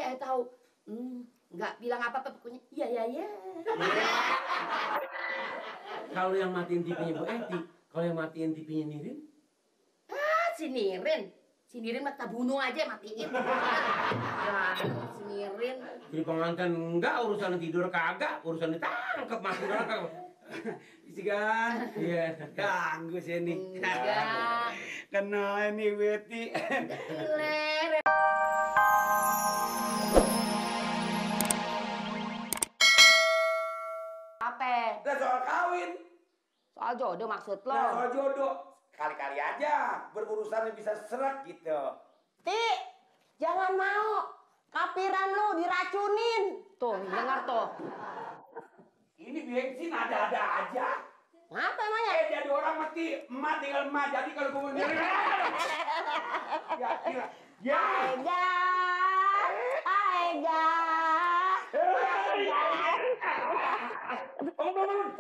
ayah tahu. Nggak bilang apa-apa pokoknya. Iya. Kalau yang matiin TV-nya Bu Eti, kalau yang matiin TV-nya Nirin? Si Nirin mah bunuh aja matiin. Si Nirin. Jadi pengantin enggak, urusan tidur kagak, urusan ditangkap mati orang kagak. Isi kan? Iya. Ganggu sih ini. Enggak. Kena ini Beti. Giler. Apa? Lah soal kawin. Soal jodoh maksud lo? Nah soal jodoh. Kali-kali aja berurusan bisa serak gitu. Ti, jangan mau. Kapiran lu diracunin. Tuh, dengar tuh. Ini bensin ada-ada aja. Apa emangnya? Jadi orang mati, emak tinggal emak. Jadi kalau gue ngeri. Ya, gila. Ya. Aiga. Bangun.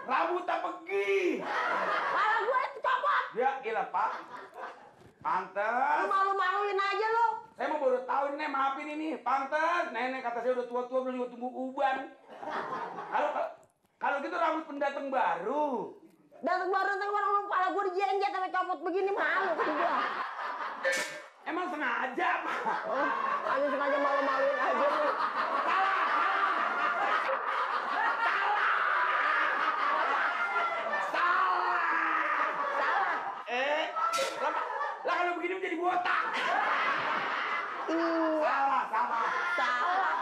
Rambut tak pergi. Kepala gue dicopot. Ya, gila Pak. Pantes. Lu malu-maluin aja lu. Saya mau baru tahu ini, maafin ini. Pantes. Nenek kata saya udah tua-tua belum juga tumbuh uban. Kalau gitu rambut pendatang baru. Datang baru kepala gue dijenjet sampai copot begini malu kan gua. Emang sengaja, Pak? Oh, aja sengaja malu-maluin aja lu. Lah kalau begini menjadi botak. Salah.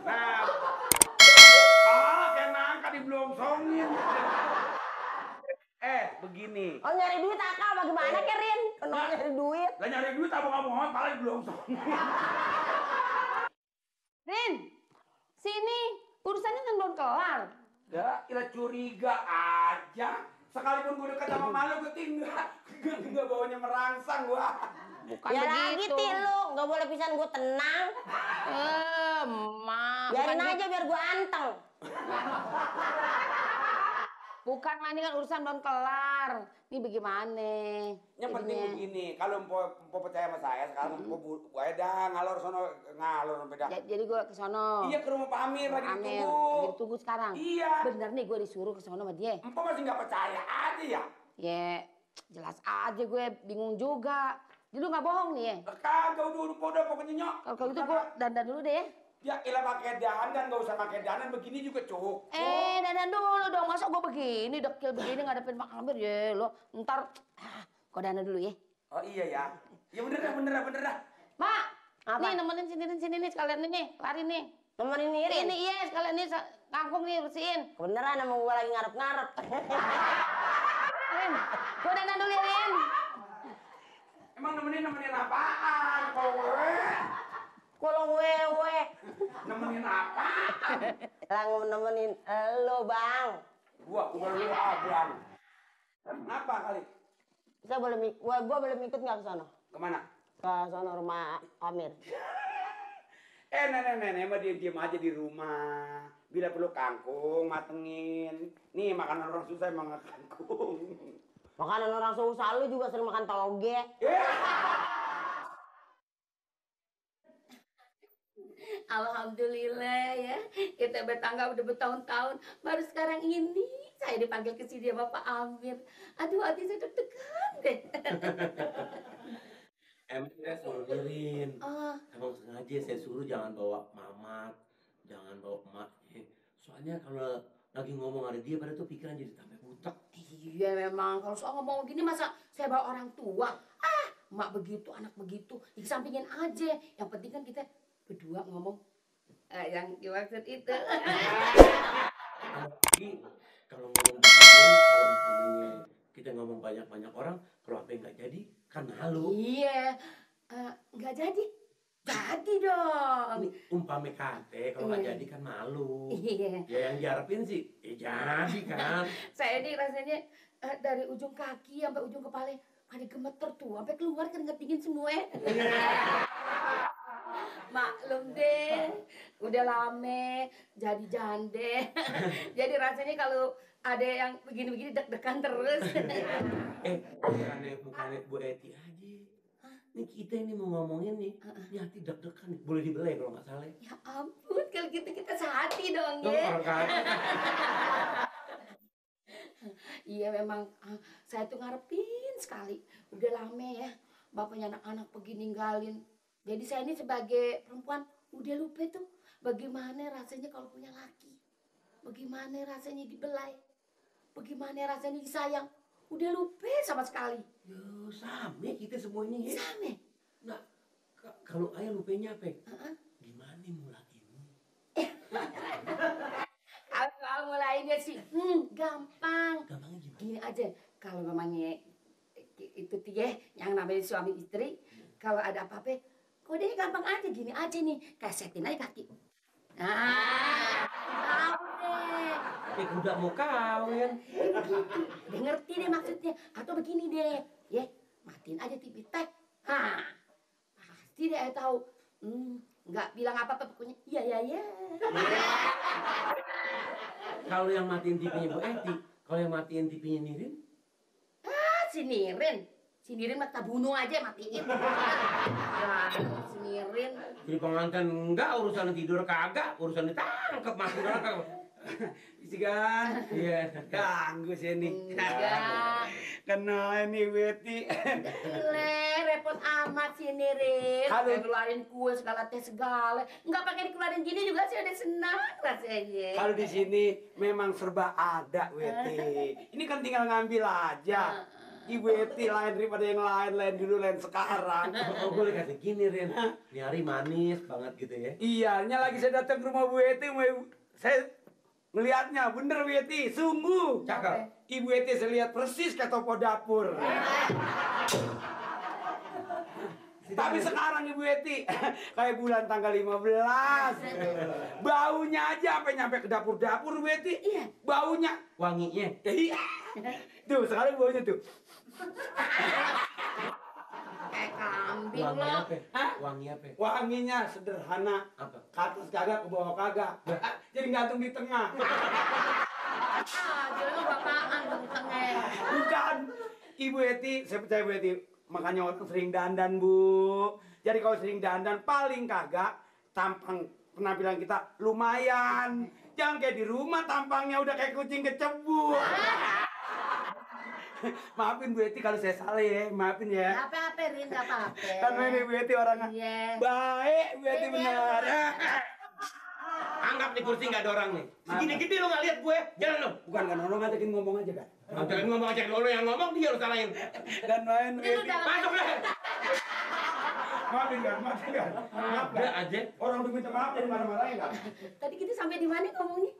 Nah, kayak nangka diblongsongin. Begini. Oh nyari duit akal bagaimana Kerin? Kenapa nyari duit? Lah nyari duit abang-abang malah diblongsongin. Rin, sini. Urusannya kan belum kelar. Ya, kira curiga aja. Sekalipun gue dekat sama malu, gue tinggal baunya merangsang gua. Bukan ya begitu. lagi ti lu, nggak boleh pisan gue tenang. Biarin bukan aja biar gue anteng. Bukan ini kan urusan belum kelar. Ini bagaimana? Yang penting begini, kalau mau percaya sama saya sekarang gue dah ngalor beda. Jadi gue ke sono. Iya ke rumah Pak Amir lagi ditunggu. Lagi ditunggu sekarang. Iya. Bener nih gue disuruh ke sono sama dia. Empok masih nggak percaya aja ya? Ya jelas aja gue bingung juga. Jadi lu nggak bohong nih ya? Kagak udah pokoknya nyok. Kalau gitu gue dandan dulu deh ya. Ya ilah pakai dandan, nggak usah pakai dandan begini juga cukup. Dandan dulu dong, masa gue begini, dekil begini ngadepin Pak Amir ya lo. Ntar, gue dandan dulu ya. Oh iya ya. Ya bener dah. Mak, apa? nih nemenin sini nih sekalian ini, lari nih. Nemenin Nirin? Ini iya sekalian nih, kangkung nih bersihin. Beneran emang gue lagi ngarep-ngarep. Rin, gue dandan dulu ya Rin. Emang nemenin apaan? Kalau wewe. Nemenin apaan? Lang nemenin lo bang. Gua lu abang. Kenapa kali? Gua boleh ikut nggak ke sana? Kemana? Ke sana rumah Amir. Nenek mah diem aja di rumah. Bila perlu kangkung, matengin. Nih makanan orang susah emang kangkung. Makanan orang susah lu juga sering makan toge. Alhamdulillah ya, kita bertangga udah bertahun-tahun. Baru sekarang ini saya dipanggil ke sini sama Pak Amir. Aduh, hati saya deg-degan deh. Emang saya suruh Nirin. Oh. Emang sengaja saya suruh jangan bawa mamat, jangan bawa emaknya. Soalnya kalau lagi ngomong ada dia, pada tuh pikiran jadi tambah butek. Iya memang, kalau soal ngomong gini masa saya bawa orang tua? Emak begitu, anak begitu, dikesampingin aja. Yang penting kan kita berdua ngomong yang dimaksud itu. Kalau ngomong begini, kalau umpamanya kita ngomong banyak-banyak orang, kalau apa yang nggak jadi, kan malu. Iya, nggak jadi. Jadi dong. Umpame kate, kalau nggak jadi kan malu. Iya. Ya yang diharapin sih, jadi kan. Saya ini rasanya dari ujung kaki sampai ujung kepala ada gemeter tuh, sampai keluar keringet dingin semua. Maklum deh, udah lame jadi jande. Jadi rasanya kalau ada yang begini-begini deg-degan terus. Bukannya Bu Eti aja. Nih kita ini mau ngomongin nih, ini hati deg-degan nih. Boleh dibelai kalau nggak salah. Ya ampun, kalau gitu kita sehati dong Dong, ya. orang kaya. Iya memang saya tuh ngarepin sekali. Udah lama ya bapaknya anak-anak pergi ninggalin. Jadi saya ini sebagai perempuan udah lupa tuh bagaimana rasanya kalau punya laki. Bagaimana rasanya dibelai. Bagaimana rasanya disayang. Udah lupa sama sekali. Yo, sama kita semua ini ya. Sama. Nah, kalau ayah lupanya apa? Gimana mulainnya? Kalau mulainya sih gampang. Gampangnya gimana? Gini aja, kalau memangnya itu ya yang namanya suami istri, kalau ada apa-apa, kok dia gampang aja gini aja nih, kesetin aja kaki. Nah, tahu deh. Udah mau kawin. Begitu, dia ngerti deh maksudnya. Atau begini deh, ya matiin aja TV tek. Pasti deh tahu. Nggak bilang apa-apa pokoknya. Iya. Kalau yang matiin TV-nya Bu Eti, kalau yang matiin TV-nya Nirin? Si Nirin mah kita bunuh aja matiin. Si Nirin. Jadi pengantin enggak, urusan tidur kagak, urusan ditangkap masuk neraka. Isi kan? Iya. Ganggu sini. Enggak. Kenal nih Weti. Repot amat si Nirin. Halo. Keluarin kue segala teh segala. Enggak pakai dikeluarin gini juga sih udah senang rasanya. Kalau di sini memang serba ada Weti. Ini kan tinggal ngambil aja. Ibu Eti lain daripada yang lain dulu, lain sekarang. Oh, boleh kasih gini, Ren. Ini hari manis banget gitu ya. Iya, lagi saya datang ke rumah Bu Eti, saya melihatnya bener Bu Eti, sungguh. Cakep. Ibu Eti saya lihat persis kayak toko dapur. Tapi sekarang Ibu Eti kayak bulan tanggal 15. Baunya aja sampai nyampe ke dapur-dapur Bu Eti. Iya. Baunya. Wanginya. Iya. Tuh, sekarang baunya tuh. Kayak kambing Wangi loh. apa? Hah? Wangi apa? Wanginya sederhana. Apa? Ke atas kagak, ke bawah kagak. Jadi gantung di tengah. Jadi lu bapaan bentengnya. Bukan. Ibu Eti, saya percaya Bu Eti. Makanya orang sering dandan, Bu. Jadi kalau sering dandan, paling kagak tampang penampilan kita lumayan. Jangan kayak di rumah tampangnya udah kayak kucing kecebur. Maafin Bu Eti kalau saya salah ya, maafin ya. Apa-apa, Rin, nggak apa-apa. Kan ini Bu Eti orangnya Iya. baik, Bu Eti benar. Anggap nih kursi nggak ada orang nih. Segini gede lo nggak lihat gue. Jalan lo. Bukan kan, orang ngajakin ngomong aja kan. Jangan ngomong aja lo yang ngomong dia harus salahin. Dan main Bu Udah, Eti. udah. Masuk deh. Maafin kan. Maaf Udah kan. aja. Orang udah minta maaf jadi marah-marahin kan. Tadi kita sampai di mana ngomongnya?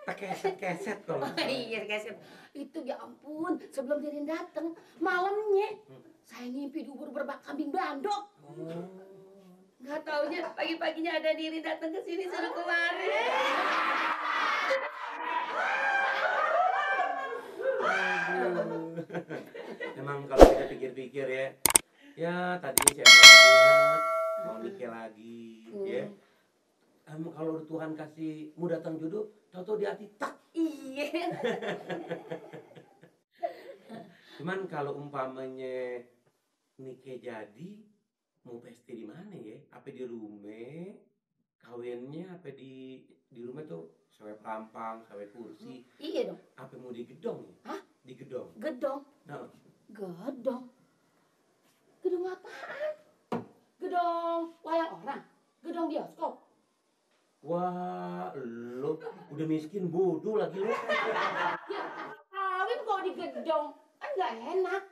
Keset kalau. Iya, keset. Itu ya ampun, sebelum Nirin datang, malamnya saya ngimpi dubur berbak kambing bandok. Nggak taunya pagi-paginya ada Nirin datang ke sini suruh kemari. Emang kalau kita pikir-pikir ya tadinya saya mau nikah lagi, ya. Kalau Tuhan kasih mau datang jodoh, tahu-tahu di hati tak. Iya. Cuman kalau umpamanya nikah jadi, mau pesta di mana ya? Apa di rumah? Kawinnya apa di rumah tuh sewa perampang, sewa kursi? Iya dong. Apa mau di gedong ya? Hah? Di gedong. Gedong. Nah, Gedong. Gedong apaan? Gedong wayang orang. Gedong bioskop. wah, lo udah miskin bodoh lagi lo. Ya, kawin kok di gedong. Kan nggak enak.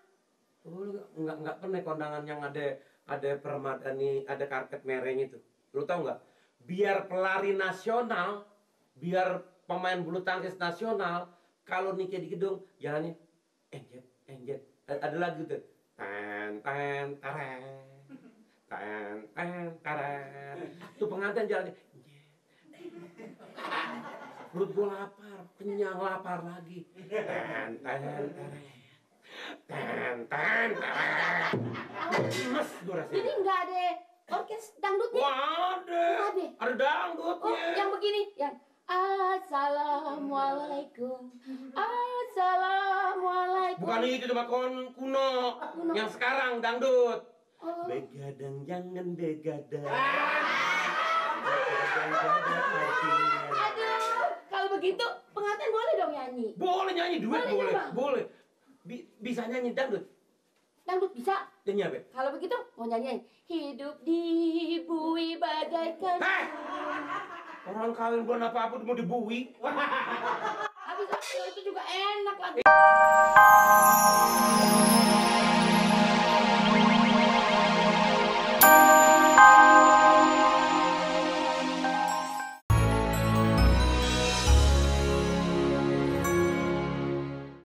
Oh, lu nggak pernah kondangan yang ada permadani, ada karpet merahnya itu. Lu tahu nggak? Biar pelari nasional, biar pemain bulu tangkis nasional, kalau nikah di gedung jalannya enjet. Ada lagu tuh. Tan tan taren. Tan tan taren. Tuh pengantin jalannya. Perut gua lapar, kenyang lapar lagi. Tan tan taren. Tan tan taren. Mas gua rasanya. Jadi nggak ada orkes dangdutnya. Wah, Ada. ada dangdutnya. Oh, yang begini, yang Assalamualaikum, Assalamualaikum. Bukan itu cuma kuno. Kuno. Yang sekarang dangdut. Oh. Begadang jangan begadang. Aduh, kalau begitu pengantin boleh dong nyanyi. Boleh nyanyi duet, Boleh, boleh. Bang. Boleh. Bisa nyanyi dangdut. Dangdut bisa. Nyanyi apa? Kalau begitu mau nyanyiin hidup di bui bagaikan. Hei! Orang kawin belum apa-apa mau dibui. Habis itu juga enak lagi.